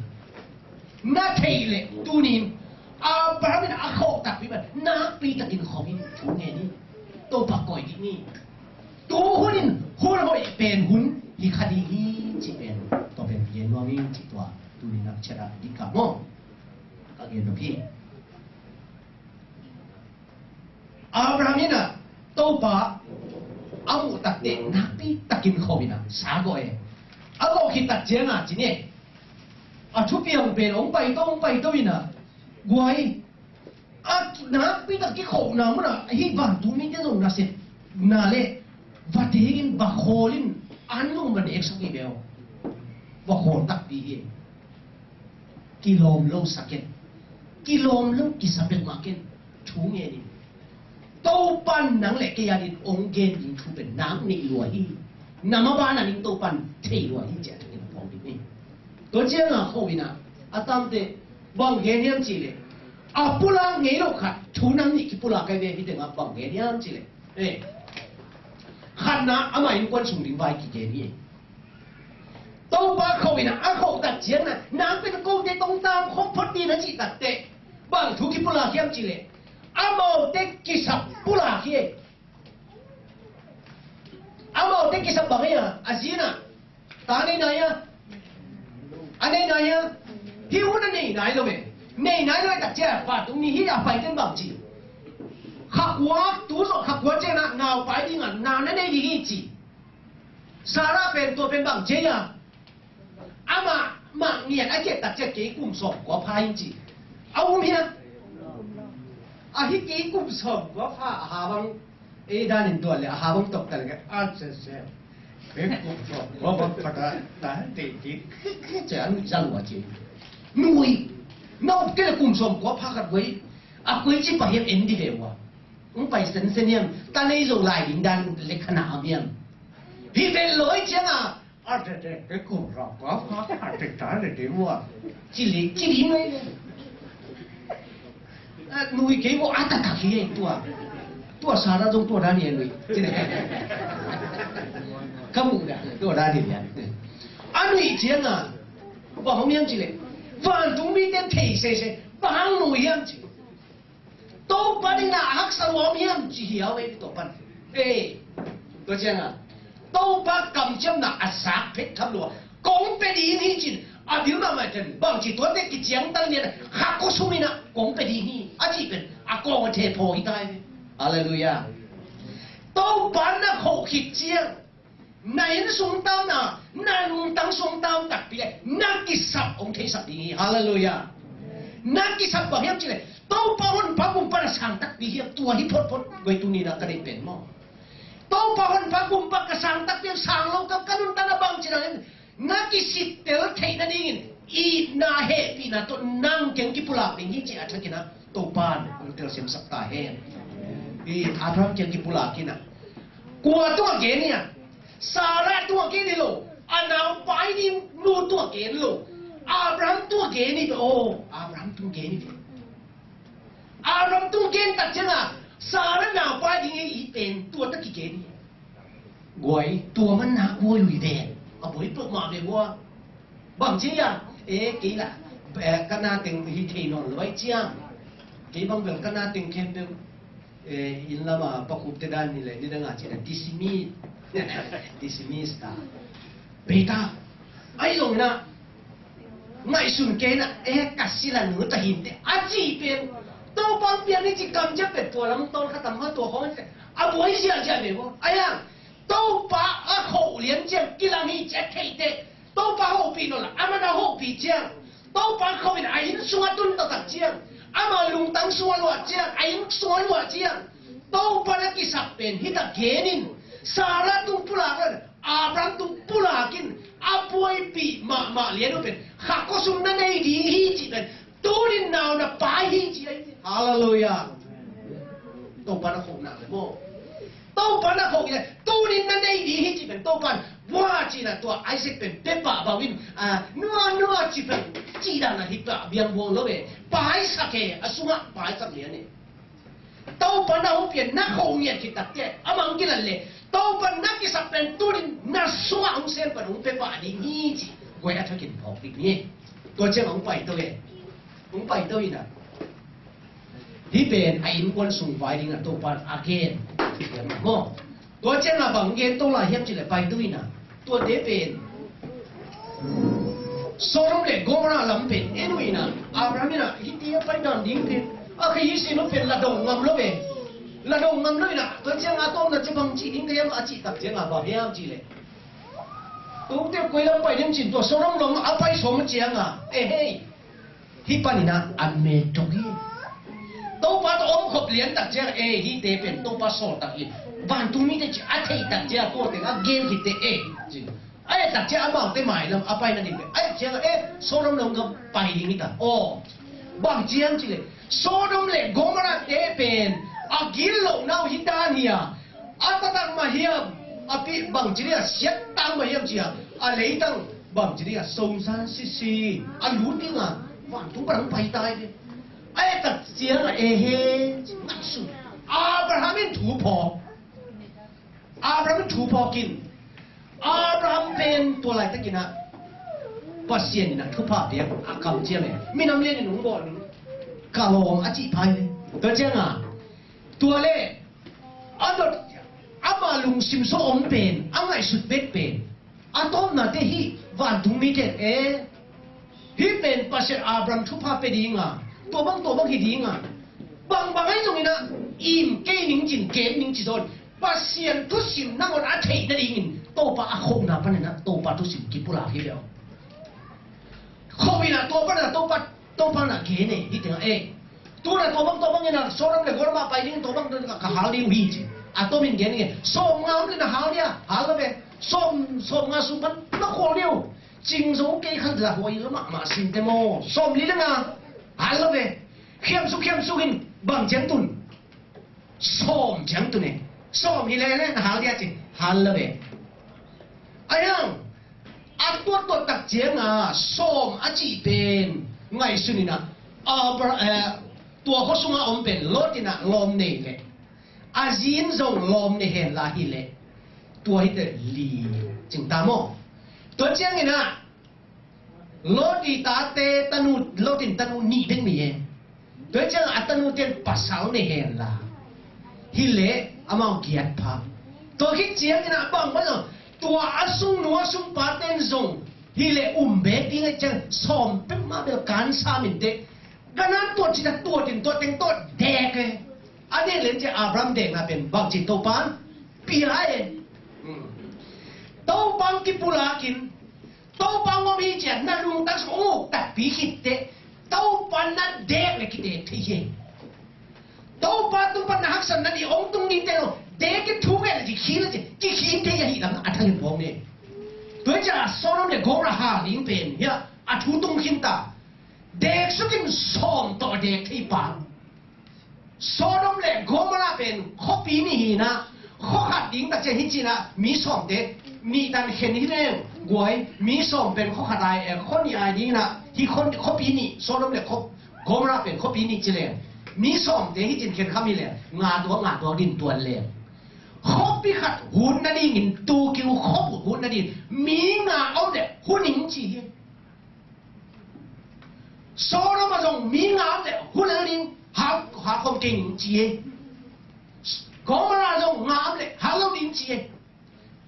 Na theih leh tunin Abraham in a khawh takpi bang nakpi takin khawm in thu ngen hi. Topa koi dih ni. Tu hun in hun hoih pen hun hi kha dih hi cih pen tua pen gen nuam hi cih tua tunin nak chet a dih ka maw? Ka gen nuam hi. Abraham in a Topa a muh takte nakpi takin khawm in a sa gawh e. A gawh khit tak ciang a ci ni. A thupiang pen hong paito hong paito in a guai. A nakpi tak kikhawhna mun a hih vantung mite zong nasepna le va tengin va khawl in an zong va nek sak hi ve aw. Va khawl takpi hi. Kilawm lo sa ken. Kilawm lo kisa peuhmah ken. Thu ngen in. Topan nang le kei a ding hong gen ding thu pen nang neih lua hi. Na ma ban a ding Topan thei lua hi ci a thu ngen a phawk ding hi. Tua ciang a khawh in a a tamte bang gen hiam cih leh a pulak ngei lo khat thu nam nih kipulak kai ve hi teng a bang gen hiam cih leh. Eh. Khatna ama innkuan sung ding vai kigen hi. Topa khawh in a, a khawh tak ciang a, nang pen kote tong tam khawm phot ding na cih tak teh bang thu kipulak hiam cih leh amaute kisap pulak hi. Amaute kisap bang hi a, a zi in a ta nei nai a, a nei nai a, hih hun a nei nai lo ve. Nei nai lo tak ciang a pa tung ni hi a pai ten bang ci. Kha kua tu zawh kha kua ciang a nau pai ding a na na nei ding hi ci. Sarah pen tua pen bang ci a. Amah mah ngiat a kiat tak ciang kei kum sawm kua pha in ci. A um hiam? A hi kei kum sawm kua pha a ha bang ei dan in tuan le a ha bang tok ta le a se se. Kei kum sawm kua pha pha ta ta han te ti. Ci a nui zang wa ci. Nui. Na up ke le kum sawm kua pha khat wei. A koi ci pa hiam en di ve wa. Ung pai sen sen hiam. Ta nei zo lai ding dan le khana am hiam. Hi ven lawi ciang a, a tete ke kum rau ka ka ke a te ta le de wa. Ci li ci li mai le. A nui kei bo a ta ta ki tua. Tua sa ra dong tua da ni nui. Ci le. Ka mu da tua da ni ya. A nui ciang a, ba hong yam ci le. Van tung mi te thei se se ba hang nui yam ci. Topa ding na a haksa lua om hiam ci hiau ei Topan. Ei, tua ciang a Topa kamciamna a sak phet tham lua kong pe ding hi cin. A bil mahmah ten bang ci tuate kiciangtal lian a khak ko sum in a kong pe ding hi a cih pen a kong a thephaw hi tai ve. Halleluiah. Topa na khoh khit ciang na inn sung tam na, na lungtang sung tam takpi le na kisap hong theisak ding hi. Halleluiah. Na kisap bang hiam cih le Topa honpa kumpa na sang takpi hiam? Tua hi photphot. Goi tuni na ka deih pen maw? Topa honpa kumpa ka sang takpi hiam? Sang lo ka ka nuntak na bang cih na hiam? Na kisittel theih nadingin itna hehpihna tawh nang keng kipulak ding hi ci a thakin a Topan hong telsiamsak ta hen. I Abraham keng kipulak in a kua tungah gen hi a? Sarah tungah gen hi lo. A naupai ding nu tungah gen lo. Abraham tungah gen hi ve aw. Abraham tung gen hi ve. Abraham tung gen tak ciang a Sarah naupai ding hi i pen tua tak kigen hi. Guai tua man nak guai lui ve. A buai peuhmah ve guai. Bang ci a e kei la ka na teng hi thei nawn lo ai ciang kei bang bel ka na teng khempeuh inn lama pakhup te dan ni le ni dang a ci na dismiss. Dismiss ta. Beta ai zong na ngaihsun kei na e ka sila nu ta hin te a ci pen Topa pian ni ci kamciam pen tua lam tawn kha tam kha tua khawng te a buai ziahziah ve maw? Ai a Topa a khoh lian ciang kilang hi ci a theih teh Topa hopih nawn lo a man a hopih ciang Topa khoh in a inn sungah tun taktak ciang ama lungtang sungah luah ciang a inn sungah luah ciang Topa na kisap pen hi tak gen in Sarah tung pulak in Abraham tung pulak in a buaipih mahmah lian uh pen kha kosum na nei ding hi cih pen tunin nau na pai hi ci ahi. Halleluiah. Topa na khoh nak le maw? Topa na khoh le tunin na nei ding hi ci pen Topa na bua ci na tua Isaac pen pe pah bau in nua nua ci pen ci dan na hi pah biang buang lo ve. Paisak he a sungah paisak lian e. Topa na hong pian na khoh ngiat khit tak te a mang kilan le Topa na kisap pen tunin na sungah hong sem pan hong pe pah ding hi ci. Guai a thakin phawk ding hi. Tua ciang hong pai to e. Hong pai to hi na. Hi pen a innkuan sung vai ding a Topa a gen. Maw? Tua ciang a bang gen to lai hiam ci le pai to hi na. Tuate pen Sodom le Gomorrah lam pen en uh hi na. Abraham in a hiti a pai dan ding pen a kha hi sin uh pen la dong ngam lo ve. La dong ngam lo hi na. Tua ciang a tawm na ci bang ci ding ka hiam a ci tak ciang a bang hiam ci le Tute koi lam pai ding cin tua Sodom lam a pai sawm a ciang a e hei. Hi panin a a met tok hi. Topa tawh om khop lian tak ciang e hi te pen Topa sawl tak hi. Vantung mite ci a thei tak ciang tua teng a gen khit te e ci. A et tak ciang amaute mai lam a pai nading pen a et ciang e Sodom lam gam pai ding hi ta aw. Bang ciang ci le Sodom le Gomorrah te pen a gin loh nau hi dan hi a. A taktak mah hiam a pi bang ci ding a siat tang mah hiam ci a a leitang bang ci ding a songsan sisi a lut ding a vantung pan hong pai tai ve. A et tak ciang a e he ngaihsun Abraham in thu phawk. Abraham in thu phawk in Abraham pen tua laitakin a Pasian in a thupha piak a kam ciang e minam lian in hong bawl ding ka lawm a cih phai ve. Tua ciang a tua le a dot ama lungsim sung om pen a ngaihsut bek pen a tawpnate hih vantung mite e hih pen Pasian Abraham thupha pe dinga tua bang tua bang hi dinga bangbang ahi zongin a im kei ning cin kem ning ci zawn Pasian thusim nangawn a theih nadingin Topa a khohna panin a Topa thusim kipulak hi ve aw. Khoh in a tua panin a Topa Topa na gen e hih tengah e Tuna tua bang tua bangin a Sodom le Gomorrah pai ding tua bang tua ka hal ding uh hi ci. A tomin gen nge sawm nga om le na hal dia hal lo ve. Sawm sawm nga sung pan na khual ding uh. Cing zo kei khan la huai lo mahmah sin te maw sawm li le nga hal lo ve. Khiam suk khiam suk in bang ciang tun sawm ciang tun e sawm hi le le na hal dia ci hal lo ve. A hiang, a tuattuat tak cianga sawm a cih pen ngaihsun inah, Abra, eh, tua khua sunga om pen Lot inah lawm nei leh, a zin zong lawm nei henla hileh, tua hite li cing ta maw? Tua cianginah Lot i tate tanu, Lot in tanu nih bek nei e. Tua ciangah a tanute in pasal nei henla hileh amau giat pha. Tua khit ciangin ah bang bang zong tua a sung nu a sung pate in zong hileh um bek ding a ciang sawm pek mah bel kan sam in teh. Kanan tua cita tua tin tua teng tua dek e. A dek len ciang Abraham dekna pen bang ci Topa pia e. Topa kipulakin Topa ngom hi ciah na lungtang sung uk takpi khit teh Topa na dek le kidek thei hi. Topa tung pan na haksatna ding ong tung ding teh lo dek kithuk e le ci khil le ci kikhil thei ahi lam a thang in bawng ne. Tua ciah Sodom le Gomorrah hal ding pen hiah a thu tung khin ta. Dek sukin sawm tawh dek thei pang. Sodom le Gomorrah pen khuapi nih hi inah, khua khat ding tak ciang hi ci inah mi sawmte nih tan khen hi leng guai, mi sawm pen khua khat ai, eh, khua nih ai ding inah hi khua, khuapi nih, Sodom le khua, Gomorrah pen khuapi nih ci leng mi sawmte hi cin khen kham hi leng nga tuak nga tuak din tuan leng. Khuapi khat hun nadingin tu kiu khua hun nading mi nga om le hun in ci hi. Sodom ah zong mi nga om le hun a ding hal, hal khawm kei ning ci e. Gomorrah zong nga om le hal lo ding ci e.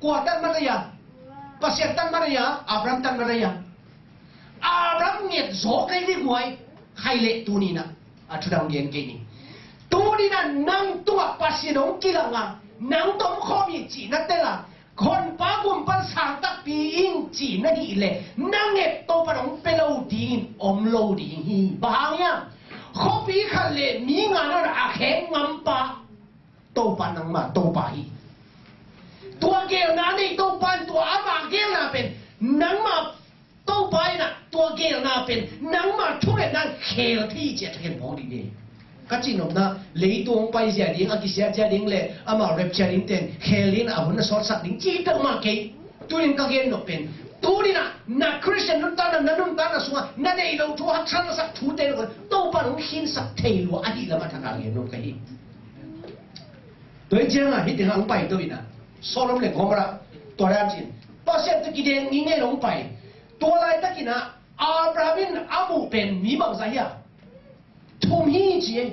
Kua tan mat a ia? Pasian tan mat a ia? Abraham tan mat a ia? Abraham nget zaw kei ni guai. Khai leh tuninah a thudang gen kei ni. Tuninah nang tungah Pasian hong kilang a nang tawh om khawm hi cihna tel a Honpa gumpan sang takpi in cih na hih leh na nget Topa hong pia lo dingin om lo ding hi. Bang hang hiam? Khuapi khat le mi nga na a khek ngampa Topa nangma Topa hi. Tua gelna nei Topa in tua ama gelna pen nangma Topa inah tua gelna pen nangma thungetna khel thei ciah thakhen phawng ding hi. Ka cihnopna leitung hong paizia ding a kisiatzia ding le amah rapture ding ten khel ding a hun a sawtsak ding ci peuhmah kei. Tunin ka gen nop pen tuninah na Christian nuntakna na nuntakna sungah na nei lo thu haksatna sak thute lo Topa hong khinsak thei lua ahi lam a thakha gen nop ka hi. Tua hi ciangah hih tengah hong pai to inah Sodom le Gomorrah tua dan cin Pasian tawh kideng ni ngen hong pai. Tua laitakinah Abraham in a muh pen mi bangzah hiam? Thum hi ci e.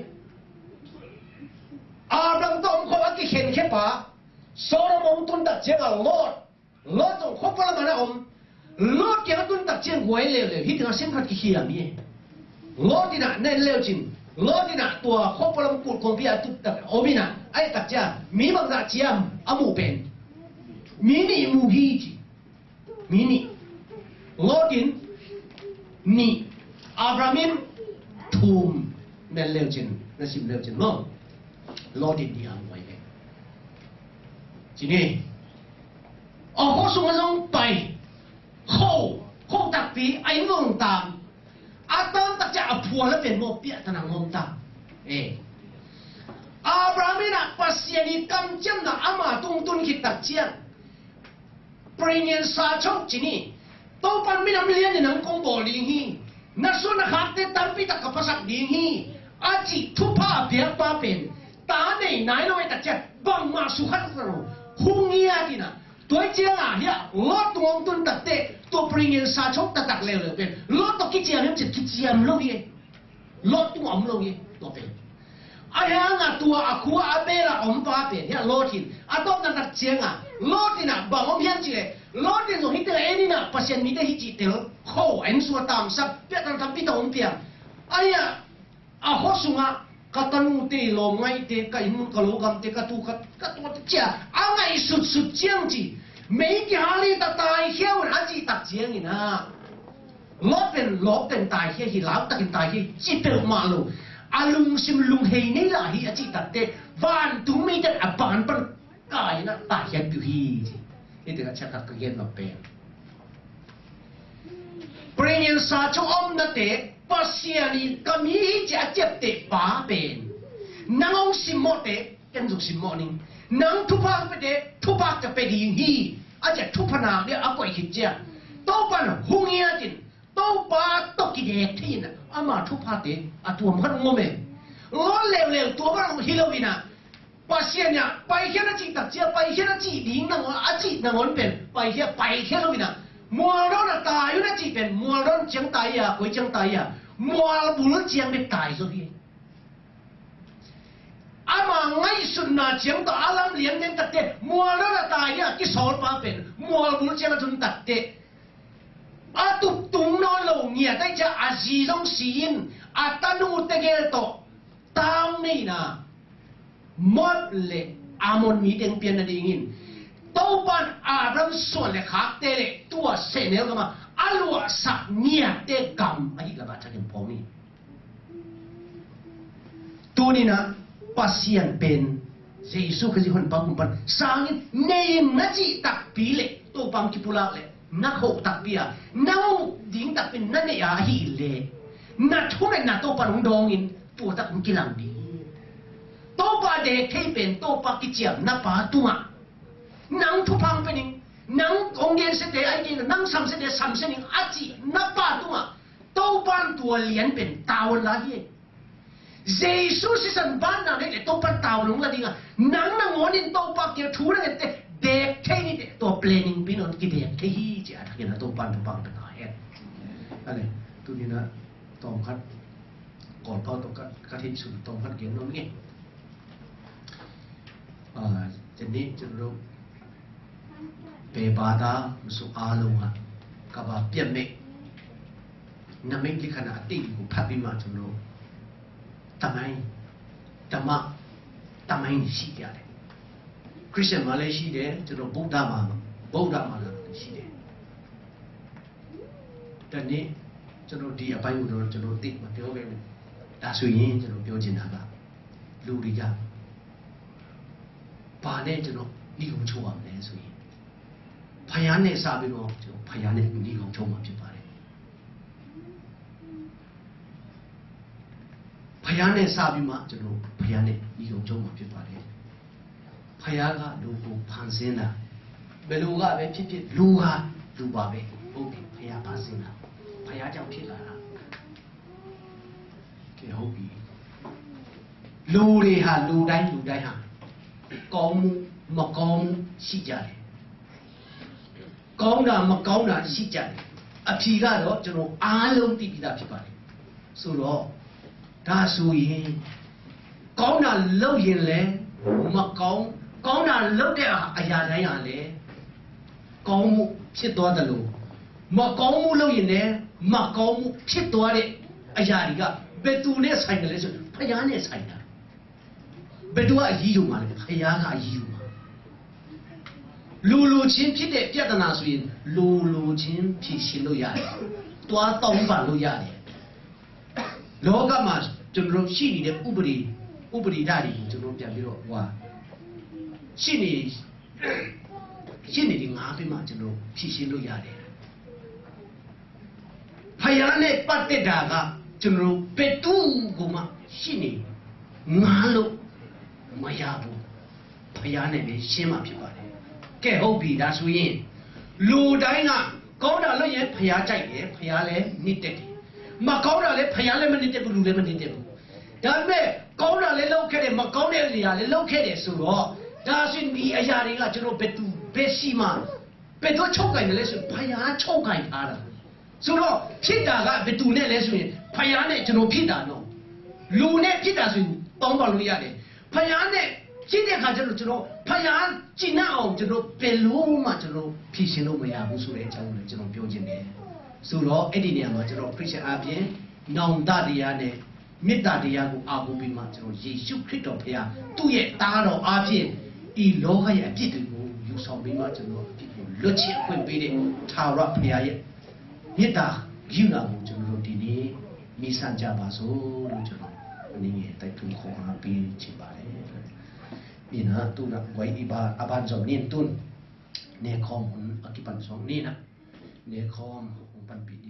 Abraham tawh om khawm a kikhenkhepa Sodom hong tun tak ciangah Lot, Lot zong khuapalam a na om. Lot kiang a tun tak ciang guai leuleu hih tengah siangtho khat kikhiam hi e. Lot inah na en leucin Lot inah tua khuapalam kulh kongpi a tun tak om inah a et tak ciang mi bangzah ciam a muh pen? Mi nih mu hi ci. Mi nih. Lot in nih. Abraham in thum. Na en leucin na sim leucin maw? Lot in nih a muai ve. Ci ni. A khua sungah zong pai. Kho, kho takpi a inn vong tam. A tam tak ciah a phual a pen maw piah tan a ngom tam. Eh. Abraham in ah Pasian i kamciamna ama tung tun khit tak ciang Prengen sa chok ci ni. Topan minam lian in nang kong bawl ding hi. Na suan na khakte tampi tak ka pasak ding hi. A cih thupha a piakpa pen ta nei nai lo e tak ciah bangmah sukhat lo. Hung hi a tina. Tua ciangah hiah Lot tung hong tun takte tua prengen sa chok taktak leuleu pen Lot tawh kiciam hiam cih kiciam lo hi. Lot tung a om lo hi tua pen. A hiangah tua a khua a bela om pa pen hiah Lot hin a tawpna tak ciangah Lot inah bang om hiam cih leh Lot in zong hih tengah en inah Pasian mite hih cih tel kho a inn sungah tamsak piah tan tampi tak om piang. A hiah a khua sungah ka tanute lawm ngaihte ka inn ka logamte ka tu ka, ka tuate cia a ngaihsutsut ciang ci mei kihal hi ta taikhia un a cih tak cianginah Lot pen lawp teng taikhia hi, lautakin taikhia hi ci peuhmah lo. A lungsim lunghei nei lah hi a cih takteh vantung meite a ban pan kai inah taikhiat piu hi ci. Hih tengah ciatak ka gen nop pen prengen sa chok omnate Pasian in ka mi hi ci a ciapteh pa pen nang hong simmawhte ken zong simmawh ning. Nang thupha hong pete thupha ka pe ding hi. A ciah thupha nak ding a koih khit ciah Topa in hong ngiat in, Topa tawh kidek thei in, ama thuphate a tuam khat hong om e. Ngawn leuleu tua bang hi lo in ah, Pasian in ah paikhia na cih tak ciah paikhia na cih ding nangawn, a cih nangawn pen paikhia, paikhia lo in ah, mualdawn ah tai un a cih pen mualdawn ciang tai a, koi ciang tai a, mualbul ciang bek tai zo hi. Ama ngaihsutna ciang tawh a lam lian den takteh mualdawn a tai ding a kisawlpa pen mualbul ciang a tun takteh a tuktung nawn lo ngiat ahih ciang a zi zong si in, a tanu tegel tawh tau nei in ah Moab le Ammon mi teng pian nadingin Topa in Abraham suan le khakte le tua sehnel gam a a luahsak ngiatte gam ahih lam a thakin phawng hi. Tuni in ah Pasian pen Jesu Khazih Honpa Kumpi'n sangin nei in na cih takpi le Topa hong kipulak le na khoh takpi a, na huh ding takpi na neih a ahih leh na thungetna Topa in hong dawng in tua tak hong kilang ding. Topa dek thei pen Topa kiciamna pa tungah, nang thupha hong pia ning, nang hong gensiate a hi kei, nang samsiate samsia ning a cih na pa tungah Topa in tua lian pen tavuan la hi. Jesu sisan banna nei le Topa in tavuan hong la ding a, nang nangawn in Topa kiang thu na ngente dek thei ni teh, tua planning pen hong kidek thei hi ci a thakin a Topa in thupha hong pia ta hen. Ale, tuni in ah tawm khat, Kawlpau tawh ka, ka theih sun tawm khat gen nuam ing. Ah, ကျွန်တော်တို့ ဘယ်ဘာသာမဆိုအားလုံးက ကမ္ဘာပျံ့နှံ့ နမိတ်လက္ခဏာအသစ်ကို ဖတ်ပြီးမှ ကျွန်တော်တို့ သမိုင်း ဓမ္မသမိုင်းရှိကြတယ်။ ခရစ်ယာန်မှာလည်းရှိတယ်၊ ကျွန်တော် ဗုဒ္ဓမှာ ဗုဒ္ဓမှာလည်းရှိတယ်။ ဒီနေ့ ကျွန်တော် ဒီအပိုင်းကိုတော့ ကျွန်တော် သိပ်မပြောခဲ့ဘူး။ ဒါဆိုရင် ကျွန်တော် ပြောချင်တာက လူတွေက ဘာနဲ့ ကျွန်တော် နှီးကုန်းချုပ်ရမလဲဆိုရင် ဖယားနဲ့ စပြီးတော့ ကျွန်တော် ဖယားနဲ့ နှီးကုန်းချုပ်မှာ ဖြစ်ပါတယ်။ ဖယားနဲ့ စပြီးမှ ကျွန်တော် ဖယားနဲ့ နှီးကုန်းချုပ်မှာ ဖြစ်ပါတယ်။ ဖယားက လူကို ဖန်ဆင်းတာ၊ ဘယ်လိုကပဲ ဖြစ်ဖြစ် လူဟာ လူပါပဲ။ ဟုတ်တယ်၊ ဖယား ဖန်ဆင်းတာ၊ ဖယားကြောင့် ဖြစ်လာတာ။ ကဲ ဟုတ်ပြီ။ လူတွေဟာ လူတိုင်း လူတိုင်းဟာ ကောင်းမှု မကောင်းမှု ရှိကြတယ်။ ကောင်းတာ မကောင်းတာ ရှိကြတယ်။ အဖြေကတော့ ကျွန်တော် အားလုံးသိပြီးသား ဖြစ်ပါတယ်။ ဆိုတော့ ဒါဆိုရင် ကောင်းတာလုပ်ရင်လည်း မကောင်း၊ ကောင်းတာလုပ်တဲ့ အရာတိုင်းဟာလည်း ကောင်းမှု ဖြစ်သွားသလို မကောင်းမှုလုပ်ရင်လည်း မကောင်းမှု ဖြစ်သွားတဲ့ အရာတွေက ဘယ်သူနဲ့ ဆိုင်တယ်လဲဆိုရင် ဖယားနဲ့ ဆိုင်တာ။ ဘယ်သူက အရေးယူမှာလဲ။ ဖယားက အရေးယူမှာ။ လူလူချင်း ဖြစ်တဲ့ ပြဿနာဆိုရင် လူလူချင်း ဖြေရှင်းလို့ရတယ်။ သွားတောင်းပန်လို့ရတယ်။ လောကမှာ ကျွန်တော်တို့ ရှိနေတဲ့ ဥပဒေ၊ ဥပဒေဓာတ်တွေကို ကျွန်တော်တို့ ပြန်ပြီးတော့ ဟိုဟာ ရှိနေ၊ ရှိနေဒီ ငါးဘက်မှာ ကျွန်တော်တို့ ဖြေရှင်းလို့ရတယ်။ ဖယားနဲ့ ပတ်သက်တာက ကျွန်တော်တို့ ဘယ်သူကိုမှ ရှိနေ ငါလို့ မရဘူး။ ဖယားနဲ့ပဲ ရှင်းမှာ ဖြစ်ပါတယ်။ ကဲ ဟုတ်ပြီ။ ဒါဆိုရင် လူတိုင်းက ကောင်းတာလုပ်ရင် ဖယားကြိုက်တယ်။ ဖယားလည်း နှစ်သက်တယ်။ မကောင်းတာလည်း ဖယားလည်း မနှစ်သက်ဘူး။ လူလည်း မနှစ်သက်ဘူး။ ဒါပေမဲ့ ကောင်းတာလည်း လုပ်ခဲ့တယ်။ မကောင်းတဲ့အရာလည်း လုပ်ခဲ့တယ်ဆိုတော့ ဒါဆိုရင် ဒီအရာတွေက ကျွန်တော် ဘယ်သူ ဘယ်ဆီမှာ ဘယ်သူ ချုပ်ကိုင်တယ်လဲဆိုရင် ဖယား ချုပ်ကိုင်ထားတာ။ ဆိုတော့ ဖြစ်တာက ဘယ်သူနဲ့လဲဆိုရင် ဖယားနဲ့ ကျွန်တော် ဖြစ်တာနော်။ လူနဲ့ ဖြစ်တာဆိုရင် တောင်းပန်လို့ရတယ်။ ဖယားနဲ့ ဖြစ်တဲ့အခါကျတော့ ကျွန်တော် ဖယား ကျေနပ်အောင် ကျွန်တော် ဘယ်လိုမှ ကျွန်တော် ဖြေရှင်းလို့ မရဘူးဆိုတဲ့အကြောင်းကိုလည်း ကျွန်တော် ပြောချင်တယ်။ ဆိုတော့ အဲ့ဒီနေရာမှာ ကျွန်တော် ခရစ်ယာန်အားဖြင့် နောင်တတရားနဲ့ မေတ္တာတရားကို အားကိုးပြီးမှ ကျွန်တော် ယေရှုခရစ်တော်ဘုရား သူ့ရဲ့သားတော်အားဖြင့် ဒီလောကရဲ့အပြစ်တွေကို ယူဆောင်ပြီးမှ ကျွန်တော် အပြစ်ကို လွတ်ချင်ခွင့်ပေးတဲ့ ထာဝရဘုရားရဲ့ မေတ္တာကရုဏာကို ကျွန်တော်တို့ ဒီနေ့ မီးစမ်းကြပါစို့လို့ ကျွန်တော် အနည်းငယ် တိုက်တွန်း ခေါ်အားပေးချင်ပါတယ်။ Ina, tuna, guai, iba, aban zong nin tun, ne khawm hun a kipan zong nina, ne khawm hun panpih